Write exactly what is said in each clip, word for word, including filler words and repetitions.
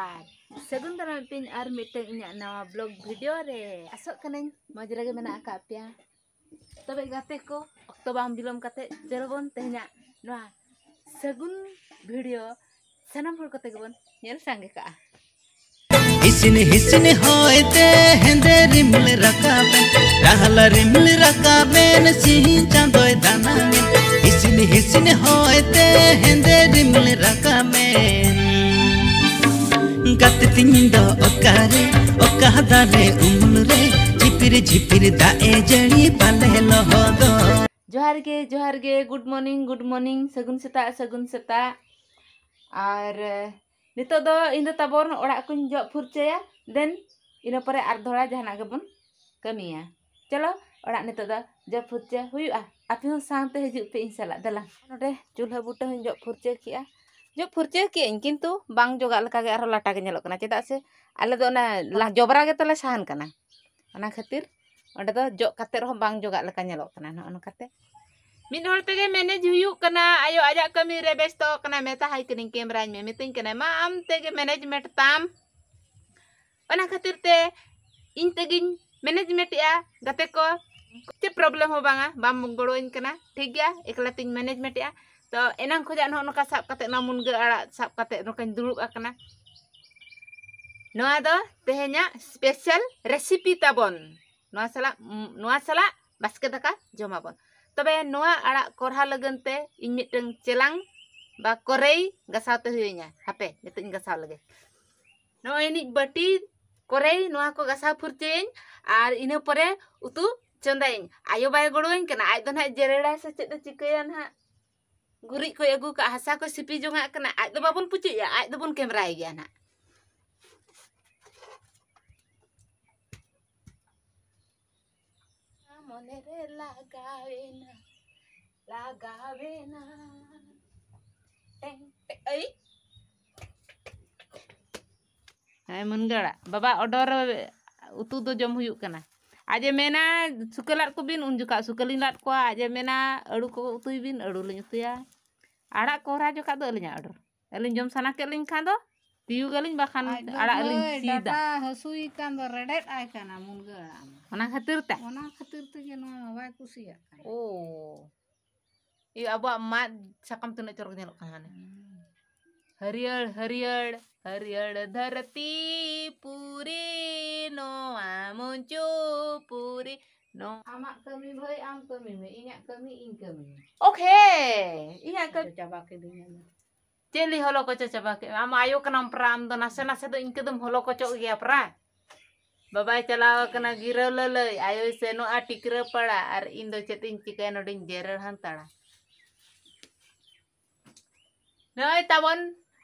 ᱟᱨ ᱥᱟᱹᱜᱩᱱ ᱫᱟᱨᱟᱢ ᱯᱮ ᱟᱨ ᱢᱤᱫᱴᱟᱝ ᱤᱧᱟᱹᱜ ᱱᱟᱣᱟ ᱵᱞᱚᱜ ᱵᱷᱤᱰᱤᱭᱳ ᱨᱮ᱾ ᱟᱥᱚᱜ ᱠᱟᱹᱱᱟᱹᱧ ᱢᱚᱡᱽ ᱨᱮᱜᱮ ᱢᱮᱱᱟᱜ ᱟᱠᱟᱫ ᱯᱮᱭᱟ᱾ ᱛᱚᱵᱮ ᱜᱟᱛᱮ ᱠᱚ, ᱚᱠᱛᱚ ᱵᱟᱝ ᱵᱤᱞᱚᱢ ᱠᱟᱛᱮ ᱪᱚᱞᱚ ᱵᱚᱱ ᱛᱮᱦᱮᱧᱟᱜ ᱱᱚᱣᱟ ᱥᱟᱹᱜᱩᱱ ᱵᱷᱤᱰᱤᱭᱳ ᱥᱟᱱᱟᱢ ᱦᱚᱲ ᱠᱚᱛᱮ ᱜᱮᱵᱚᱱ ᱧᱮᱞ ᱥᱟᱸᱜᱮ ᱠᱟᱜᱼᱟ᱾ ᱦᱤᱥᱤᱱ ᱦᱤᱥᱤᱱ ᱦᱚᱭᱛᱮ ᱦᱮᱸᱫᱮ ᱨᱤᱢᱤᱞ ᱨᱟᱠᱟᱵᱮᱱ, ᱨᱟᱦᱞᱟ ᱨᱤᱢᱤᱞ ᱨᱟᱠᱟᱵᱮᱱ, ᱥᱤᱧ ᱪᱟᱸᱫᱚᱭ ᱫᱟᱱᱟᱝᱮᱱ᱾ ᱦᱤᱥᱤᱱ ᱦᱤᱥᱤᱱ ᱦᱚᱭᱛᱮ ᱦᱮᱸᱫᱮ ᱨᱤᱢᱤᱞ ᱨᱟᱠᱟᱵᱮᱱ, ᱜᱟᱛᱮ ᱛᱤᱧ ᱫᱚ ᱚᱠᱟᱨᱮ, ᱚᱠᱟ ᱫᱟᱨᱮ ᱩᱢᱩᱞ ᱨᱮ, ᱡᱷᱤᱯᱤᱨ ᱡᱷᱤᱯᱤᱨ ᱫᱟᱜ ᱮ ᱡᱟᱹᱲᱤ ᱯᱟᱞᱮ ᱞᱚᱦᱚᱫᱚᱜ᱾ ᱡᱚᱦᱟᱨ ᱜᱮ, ᱡᱚᱦᱟᱨ ᱜᱮ, good morning, good morning, ᱥᱟᱹᱜᱩᱱ ᱥᱮᱛᱟᱜ, ᱥᱟᱹᱜᱩᱱ ᱥᱮᱛᱟᱜ᱾ ᱟᱨ ᱱᱤᱛᱚᱜ ᱫᱚ ᱤᱧ ᱫᱚ ᱛᱟᱵᱚᱱ ᱚᱲᱟᱜ ᱠᱚᱧ ᱡᱚᱜ ᱯᱷᱩᱨᱪᱟᱹᱭᱟ, then ᱤᱱᱟᱹ ᱯᱚᱨᱮ ᱟᱨ ᱫᱷᱚᱲᱟ ᱡᱟᱦᱟᱱᱟᱜ ᱜᱮᱵᱚᱱ ᱠᱟᱹᱢᱤᱭᱟ᱾ ᱪᱚᱞᱚ, ᱚᱲᱟᱜ ᱱᱤᱛᱚᱜ ᱫᱚ ᱡᱚᱜ ᱯᱷᱩᱨᱪᱟᱹ ᱦᱩᱭᱩᱜᱼᱟ᱾ ᱟᱯᱮ ᱦᱚᱸ ᱥᱟᱶᱛᱮ ᱦᱤᱡᱩᱜ ᱯᱮ ᱤᱧ ᱥᱟᱞᱟᱜ᱾ ᱫᱮᱞᱟ, ᱱᱚᱰᱮ ᱪᱩᱞᱦᱟᱹ ᱵᱩᱴᱟᱹ ᱦᱚᱸᱧ ᱡᱚᱜ ᱯᱷᱩᱨᱪᱟᱹ ᱠᱮᱜᱼᱟ᱾ ᱡᱚᱜ ᱯᱷᱩᱨᱪᱟᱹ ᱠᱮᱜᱼᱟᱹᱧ, ᱠᱤᱱᱛᱩ ᱵᱟᱝ ᱡᱚᱜᱟᱜ ᱞᱮᱠᱟᱜᱮ ᱟᱨᱦᱚᱸ ᱞᱟᱴᱟ ᱜᱮ ᱧᱮᱞᱚᱜ ᱠᱟᱱᱟ, ᱪᱮᱫᱟᱜ ᱥᱮ ᱟᱞᱮ ᱫᱚ ᱚᱱᱟ ᱞᱟ-, ᱡᱚᱵᱽᱨᱟ ᱜᱮ ᱛᱟᱞᱮ ᱥᱟᱦᱟᱱ ᱠᱟᱱᱟ᱾ ᱚᱱᱟ ᱠᱷᱟᱹᱛᱤᱨ ᱚᱸᱰᱮ ᱫᱚ ᱡᱚᱜ ᱠᱟᱛᱮ ᱨᱮᱦᱚᱸ ᱵᱟᱝ ᱡᱚᱜᱟᱜ ᱞᱮᱠᱟ ᱧᱮᱞᱚᱜ ᱠᱟᱱᱟ᱾ ᱱᱚᱜᱼᱚ ᱱᱚᱝᱠᱟᱛᱮ ᱢᱤᱫ ᱦᱚᱲ ᱛᱮᱜᱮ ᱢᱮᱱᱮᱡᱽ ᱦᱩᱭᱩᱜ ᱠᱟᱱᱟ᱾ ᱟᱭᱳ ᱟᱡᱟᱜ ᱠᱟᱹᱢᱤ ᱨᱮ ᱵᱮᱥᱛᱚ ᱠᱟᱱᱟᱭ, ᱢᱮᱛᱟ ᱦᱟᱭ ᱠᱟᱹᱱᱟᱹᱧ ᱠᱮᱢᱨᱟᱧ ᱢᱮ, ᱢᱤᱛᱟᱹᱧ ᱠᱟᱱᱟᱭ, "ᱢᱟ ᱟᱢ ᱛᱮᱜᱮ ᱢᱮᱱᱮᱡᱽᱢᱮᱱᱴ ᱛᱟᱢ᱾" ᱚᱱᱟ ᱠᱷᱟᱹᱛᱤᱨ ᱛᱮ ᱤᱧ ᱛᱮᱜᱮᱧ ᱢᱮᱱᱮᱡᱽᱢᱮᱱᱴᱮᱜᱼᱟ᱾ ᱜᱟᱛᱮ ᱠᱚ, ᱪᱮᱫ ᱯᱨᱚᱵᱞᱮᱢ ᱦᱚᱸ ᱵᱟᱝᱟ, ᱵᱟᱢ ᱜᱚᱲᱚᱣᱟᱹᱧ ᱠᱟᱱᱟ, ᱴᱷᱤᱠ ᱜᱮᱭᱟ, ᱮᱠᱞᱟ ᱛᱤᱧ ᱢᱮᱱᱮᱡᱽᱢᱮᱱᱴᱮᱜᱼᱟ᱾ ᱛᱚ ᱮᱱᱟᱝ ᱠᱷᱚᱱᱟᱜ ᱱᱚᱜᱼᱚ ᱱᱚᱝᱠᱟ ᱥᱟᱵ ᱠᱟᱛᱮ, ᱱᱚᱣᱟ ᱢᱩᱱᱜᱟᱹ ᱟᱲᱟᱜ ᱥᱟᱵ ᱠᱟᱛᱮ ᱱᱚᱝᱠᱟᱧ ᱫᱩᱲᱩᱵ ᱟᱠᱟᱱᱟ᱾ ᱱᱚᱣᱟ ᱫᱚ ᱛᱮᱦᱮᱧᱟᱜ ᱥᱯᱮᱥᱟᱞ ᱨᱮᱥᱤᱯᱤ ᱛᱟᱵᱚᱱ᱾ ᱱᱚᱣᱟ ᱥᱟᱞᱟᱜ, ᱱᱚᱣᱟ ᱥᱟᱞᱟᱜ ᱵᱟᱥᱠᱮ ᱫᱟᱠᱟ ᱡᱚᱢᱟᱵᱚᱱ᱾ ᱛᱚᱵᱮ ᱱᱚᱣᱟ ᱟᱲᱟᱜ ᱠᱚᱨᱦᱟ ᱞᱟᱹᱜᱤᱫ ᱛᱮ ᱤᱧ ᱢᱤᱫᱴᱟᱝ ᱪᱮᱞᱟᱝ ᱵᱟ ᱠᱚᱨᱮᱭ ᱜᱟᱥᱟᱣ ᱛᱮ ᱦᱩᱭᱟᱹᱧᱟ᱾ ᱦᱟᱯᱮ, ᱱᱤᱛᱚᱜ ᱤᱧ ᱜᱟᱥᱟᱣ ᱞᱮᱜᱮ᱾ ᱱᱚᱜᱼᱚᱭ ᱱᱤᱡ ᱵᱟᱹᱴᱤ ᱠᱚᱨᱮᱭ, ᱱᱚᱣᱟ ᱠᱚ ᱜᱟᱥᱟᱣ ᱯᱷᱩᱨᱪᱟᱹᱭᱟᱹᱧ, ᱟᱨ ᱤᱱᱟᱹ ᱯᱚᱨᱮ ᱩᱛᱩ ᱪᱚᱸᱫᱟᱭᱟᱹᱧ᱾ ᱟᱭᱳ ᱵᱟᱭ ᱜᱚᱲᱚᱣᱟᱹᱧ ᱠᱟᱱᱟ, ᱟᱡ ᱫᱚ ᱱᱟᱦᱟᱜ ᱡᱮᱨᱮᱲᱟᱭ ᱥᱮ ᱪᱮᱫ ᱮ ᱪᱤᱠᱟᱹᱭᱟ ᱱᱟᱦᱟᱜ᱾ ᱜᱩᱨᱤᱡ ᱠᱚᱭ ᱟᱹᱜᱩ ᱠᱟᱜᱼᱟ, ᱦᱟᱥᱟ ᱠᱚᱭ ᱥᱤᱯᱤ ᱡᱚᱝᱟᱜ ᱠᱟᱱᱟ, ᱟᱡ ᱫᱚ ᱵᱟᱵᱚᱱ ᱯᱩᱪᱩᱡᱼᱟ, ᱟᱡ ᱫᱚᱵᱚᱱ ᱠᱮᱢᱨᱟᱭ ᱜᱮᱭᱟ ᱱᱟᱦᱟᱜ᱾ ᱢᱚᱱᱮ ᱨᱮ ᱞᱟᱜᱟᱣᱮᱱᱟ, ᱞᱟᱜᱟᱣᱮᱱᱟ᱾ ᱴᱮᱝ, ᱴᱮᱝ, ᱟᱹᱭ᱾ ᱦᱮᱸ, ᱢᱩᱱᱜᱟᱹ ᱟᱲᱟᱜ᱾ ᱵᱟᱵᱟ order ᱩᱛᱩ ᱫᱚ ᱡᱚᱢ ᱦᱩᱭᱩᱜ ᱠᱟᱱᱟ᱾ ᱟᱡ ᱮ ᱢᱮᱱᱟ, "ᱥᱩᱠᱟᱹ ᱞᱟᱫ ᱠᱚᱵᱤᱱ", ᱩᱱ ᱡᱚᱠᱷᱟᱜ ᱥᱩᱠᱟᱹ ᱞᱤᱧ ᱞᱟᱫ ᱠᱚᱣᱟ᱾ ᱟᱡ ᱮ ᱢᱮᱱᱟ, "ᱟᱹᱲᱩ ᱠᱚ ᱩᱛᱩᱭ ᱵᱤᱱ", ᱟᱹᱲᱩ ᱞᱤᱧ ᱩᱛᱩᱭᱟ᱾ ᱟᱲᱟᱜ ᱠᱚᱦᱨᱟ ᱡᱚᱠᱷᱟᱜ ᱫᱚ ᱟᱹᱞᱤᱧᱟᱜ order᱾ ᱟᱹᱞᱤᱧ ᱡᱚᱢ ᱥᱟᱱᱟ ᱠᱮᱫ ᱞᱤᱧ ᱠᱷᱟᱱ ᱫᱚ ᱛᱤᱭᱩᱜᱟᱞᱤᱧ ᱵᱟᱠᱷᱟᱱ ᱟᱡ ᱫᱚ ᱟᱲᱟᱜ ᱞᱤᱧ ᱵᱷᱟᱹᱭ ᱥᱤᱫᱟ᱾ ᱰᱟᱴᱟ ᱦᱟᱹᱥᱩᱭᱮ ᱠᱟᱱ ᱫᱚ ᱨᱮᱰᱮᱫ ᱟᱭ ᱠᱟᱱᱟ ᱢᱩᱱᱜᱟᱹ ᱟᱲᱟᱜ ᱢᱟ᱾ ᱚᱱᱟ ᱠᱷᱟᱹᱛᱤᱨ ᱛᱮ? ᱚᱱᱟ ᱠᱷᱟᱹᱛᱤᱨ ᱛᱮᱜᱮ ᱱᱚᱣᱟ ᱢᱟ ᱵᱟᱭ ᱠᱩᱥᱤᱭᱟᱜ ᱠᱟᱱᱟ᱾ ᱳ᱾ ᱤᱭᱟᱹ, ᱟᱵᱚᱣᱟᱜ ᱢᱟᱫ ᱥᱟᱠᱟᱢ ᱛᱤᱱᱟᱹᱜ ᱪᱚᱨᱚᱠ ᱧᱮᱞᱚᱜ ᱠᱟᱱᱟ ᱦᱟᱱᱮ᱾ ᱦᱩᱸ᱾ ᱦᱟᱹᱨᱭᱟᱹᱲ, ᱦᱟᱹᱨᱭᱟᱹᱲ, ᱦᱟᱹᱨᱭᱟᱹᱲ ᱫᱷᱟᱹᱨᱛᱤ ᱯᱩᱨᱤ ᱱᱚᱣᱟ ᱢᱩᱪᱩ ᱯᱩᱨᱤ ᱱᱚᱣᱟ᱾ ᱟᱢᱟᱜ ᱠᱟᱹᱢᱤ ᱵᱷᱟᱹᱭ ᱟᱢ ᱠᱟᱹᱢᱤ ᱢᱮ, ᱤᱧᱟᱜ ᱠᱟᱹᱢᱤ ᱤᱧ ᱠᱟᱹᱢᱤᱭᱟ᱾ ᱳᱠᱮ, ᱤᱧᱟᱜ ᱠᱟᱹᱢᱤ᱾ ᱟᱫᱚ ᱪᱟᱵᱟ ᱠᱤᱫᱤᱧᱟ ᱢᱟ᱾ ᱪᱮᱫ ᱞᱤᱧ ᱦᱚᱞᱚ ᱠᱚᱪᱚ ᱪᱟᱵᱟ ᱠᱮᱫ? ᱟᱢ ᱟᱭᱳ ᱠᱟᱱᱟᱢ ᱯᱨᱟ, ᱟᱢ ᱫᱚ ᱱᱟᱥᱮ ᱱᱟᱥᱮ ᱫᱚ ᱤᱱᱠᱟᱹ ᱫᱚᱢ ᱦᱚᱞᱚ ᱠᱚᱪᱚᱜ ᱜᱮᱭᱟ ᱯᱨᱟ᱾ ᱵᱟᱵᱟᱭ ᱪᱟᱞᱟᱣ ᱟᱠᱟᱱᱟ ᱜᱤᱨᱟᱹ ᱞᱟᱹᱞᱟᱹᱭ, ᱟᱭᱳᱭ ᱥᱮᱱᱚᱜᱼᱟ ᱴᱤᱠᱨᱟᱹ ᱯᱟᱲᱟ, ᱟᱨ ᱤᱧ ᱫᱚ ᱪᱮᱫ ᱤᱧ ᱪᱤᱠᱟᱹᱭᱟ, ᱱᱚᱰᱮᱧ ᱡᱮᱨᱮᱲ ᱦᱟᱱᱛᱟᱲᱟ᱾ ᱱᱚᱜᱼᱚᱭ ᱛᱟᱵᱚᱱ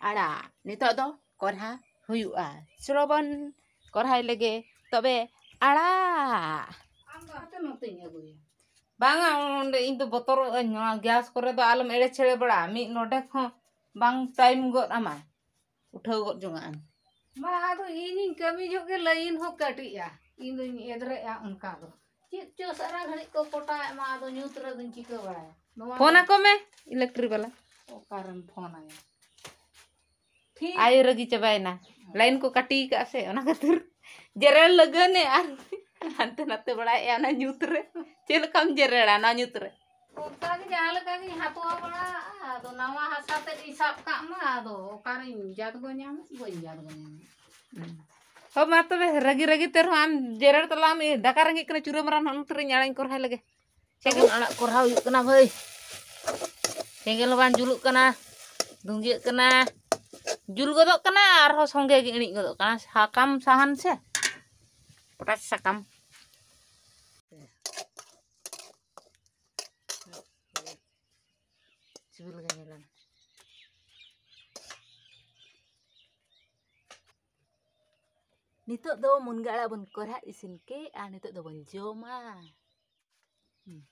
ᱟᱲᱟᱜ, ᱱᱤᱛᱚᱜ ᱫᱚ ᱠᱚᱨᱦᱟ ᱦᱩᱭᱩᱜᱼᱟ᱾ ᱥᱨᱚᱵᱚᱱ ᱠᱚᱨᱦᱟᱭ ᱞᱮᱜᱮ ᱛᱚᱵᱮ ᱟᱲᱟᱜ᱾ ᱟᱢ ᱫᱚ ᱦᱟᱛᱮ ᱱᱚᱛᱮᱧ ᱟᱹᱜᱩᱭᱟ᱾ ᱵᱟᱝᱟ, ᱚᱸᱰᱮ ᱤᱧ ᱫᱚ ᱵᱚᱛᱚᱨᱚᱜ ᱟᱹᱧ, ᱱᱚᱣᱟ ᱜᱮᱥ ᱠᱚᱨᱮ ᱫᱚ ᱟᱞᱚᱢ ᱮᱲᱮ ᱪᱷᱮᱲᱮ ᱵᱟᱲᱟ, ᱢᱤᱫ ᱱᱚᱰᱮᱠ ᱦᱚᱸ ᱵᱟᱝ ᱴᱟᱭᱤᱢ ᱜᱚᱫ ᱟᱢᱟ, ᱩᱴᱷᱟᱹᱣ ᱜᱚᱫ ᱡᱚᱝᱟᱜ ᱟᱢ᱾ ᱢᱟ ᱟᱫᱚ ᱤᱧᱤᱧ ᱠᱟᱹᱢᱤ ᱡᱚᱦᱚᱜ ᱜᱮ ᱞᱟᱭᱤᱱ ᱦᱚᱸ ᱠᱟᱹᱴᱤᱡᱼᱟ, ᱤᱧ ᱫᱚᱧ ᱮᱫᱽᱨᱮᱜᱼᱟ ᱚᱱᱠᱟ ᱫᱚ᱾ ᱪᱮᱫ ᱪᱚ ᱥᱟᱨᱟ ᱜᱷᱟᱹᱲᱤᱡ ᱠᱚ ᱠᱚᱴᱟᱭᱮᱫ ᱢᱟ, ᱟᱫᱚ ᱧᱩᱛ ᱨᱮ ᱫᱚᱧ ᱪᱤᱠᱟᱹ ᱵᱟᱲᱟᱭᱟ? ᱱᱚᱣᱟ ᱯᱷᱳᱱ ᱫᱚ ᱟᱠᱚ ᱢᱮ, ᱤᱞᱮᱠᱴᱨᱤᱠ ᱵᱟᱞᱟ᱾ ᱚᱠᱟᱨᱮᱢ ᱯᱷᱳᱱ ᱟᱭᱟ? ᱴᱷᱤᱠ᱾ ᱟᱭᱳ ᱨᱟᱹᱜᱤ ᱪᱟᱵᱟᱭᱮᱱᱟ, ᱞᱟᱭᱤᱱ ᱠᱚ ᱠᱟᱹᱴᱤ ᱠᱟᱜᱼᱟ ᱥᱮ, ᱚᱱᱟ ᱠᱷᱟᱹᱛᱤᱨ ᱡᱮᱨᱮᱲ ᱞᱟᱹᱜᱟᱹᱱᱮ ᱟᱨ ᱦᱟᱱᱛᱮ ᱱᱟᱛᱮ ᱵᱟᱲᱟᱭᱮᱫᱼᱟ ᱚᱱᱟ ᱧᱩᱛ ᱨᱮ᱾ ᱪᱮᱫ ᱞᱮᱠᱟᱢ ᱡᱮᱨᱮᱲᱟ ᱚᱱᱟ ᱧᱩᱛ ᱨᱮ? ᱚᱱᱠᱟ ᱜᱮ ᱡᱟᱦᱟᱸ ᱞᱮᱠᱟ ᱜᱤᱧ ᱦᱟᱛᱣᱟ ᱵᱟᱲᱟᱜᱼᱟ, ᱟᱫᱚ ᱱᱟᱣᱟ ᱦᱟᱥᱟ ᱛᱮᱫ ᱤᱧ ᱥᱟᱵ ᱠᱟᱜ ᱢᱟ, ᱟᱫᱚ ᱚᱠᱟᱨᱤᱧ ᱡᱟᱫᱽᱜᱚ ᱧᱟᱢᱮᱫ, ᱵᱟᱹᱧ ᱡᱟᱫᱽᱜᱚ ᱧᱟᱢᱮᱫ᱾ ᱦᱳ ᱢᱟ ᱛᱚᱵᱮ, ᱨᱟᱹᱜᱤ ᱨᱟᱹᱜᱤ ᱛᱮ ᱨᱮᱦᱚᱸ ᱟᱢ ᱡᱮᱨᱮᱲ ᱛᱟᱞᱟᱝ ᱢᱮ, ᱫᱟᱠᱟ ᱨᱮᱸᱜᱮᱡ ᱠᱟᱱᱟ, ᱪᱩᱨᱟᱹ ᱢᱟᱨᱟᱝ ᱦᱚᱸ ᱱᱚᱛᱮ ᱨᱮᱧ ᱟᱲᱟᱜ ᱠᱚᱨᱦᱟᱭ ᱞᱮᱜᱮ᱾ ᱥᱮᱸᱜᱮᱞ ᱟᱲᱟᱜ ᱠᱚᱨᱦᱟ ᱦᱩᱭᱩᱜ ᱠᱟᱱᱟ ᱵᱷᱟᱹᱭ, ᱥᱮᱸᱜᱮᱞ ᱦᱚᱸ ᱵᱟᱝ ᱡᱩᱞᱩᱜ ᱠᱟᱱᱟ, ᱫᱷᱩᱸᱜᱤᱭᱟᱹᱜ ᱠᱟᱱᱟ, ᱡᱩᱞ ᱜᱚᱫᱚᱜ ᱠᱟᱱᱟ, ᱟᱨᱦᱚᱸ ᱥᱚᱸᱜᱮ ᱜᱮ ᱤᱬᱤᱡ ᱜᱚᱫᱚᱜ ᱠᱟᱱᱟ᱾ ᱥᱟᱠᱟᱢ ᱥᱟᱦᱟᱱ ᱥᱮ ᱯᱚᱴᱟᱥ ᱥᱟᱠᱟᱢ᱾ ᱥᱤᱵᱤᱞ ᱜᱮ ᱧᱮᱞᱚᱜ᱾ ᱱᱤᱛᱚᱜ ᱫᱚ ᱢᱩᱱᱜᱟᱹ ᱟᱲᱟᱜ ᱵᱚᱱ ᱠᱚᱨᱦᱟ ᱤᱥᱤᱱ ᱠᱮᱫ, ᱟᱨ ᱱᱤᱛᱚᱜ ᱫᱚᱵᱚᱱ ᱡᱚᱢᱟ᱾ ᱦᱩᱸ᱾